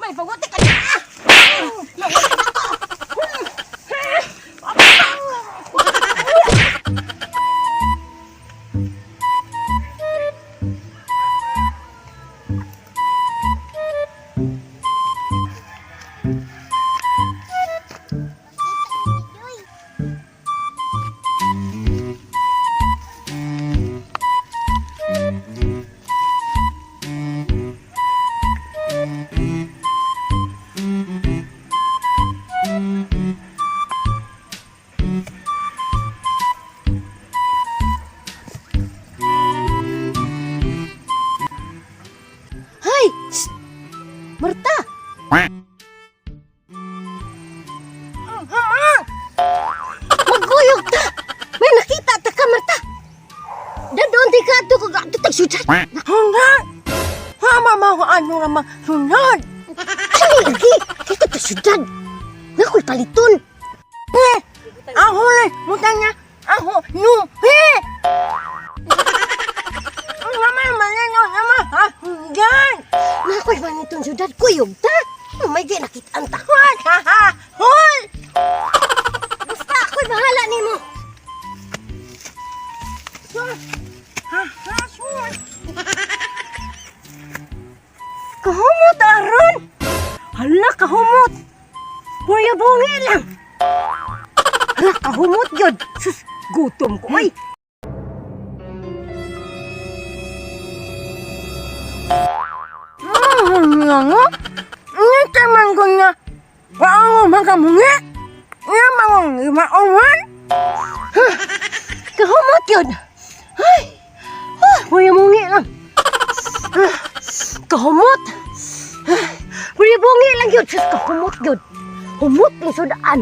May paguti ka na. Hay! Shh! Marta! Maguyog ta! May nakita ta ka, Marta! Dadon di ka ato kag ato tag syudad. Hangga! Hama mo ano nga sunod! Ay, lagi! Dito ta syudad! Nakoy paliton! Eh! Ako le! Mutang niya! Ako! Nuhi! Ang naman malino naman ha! Hanggan! Nakoy paliton syudad, kuyog ta! May di nakitaan ta. Ha ha! Hoy! Basta ako'y bahala nimo. Ha ha! Sus! Kahumot aron! Hala, kahumot! Kuya bungi lang. Hala, kahumot yun. Sus, gutom ko ay. Nga nga? Nga man ko nga! Paano makamungi? Nga mangong imauman? Kahumot yun. Ay, ah, kuya bungi lang. Ah, kahumot. Ah, kuya bungi lang yun. Sus, kahumot yun. Humot ni sudaan.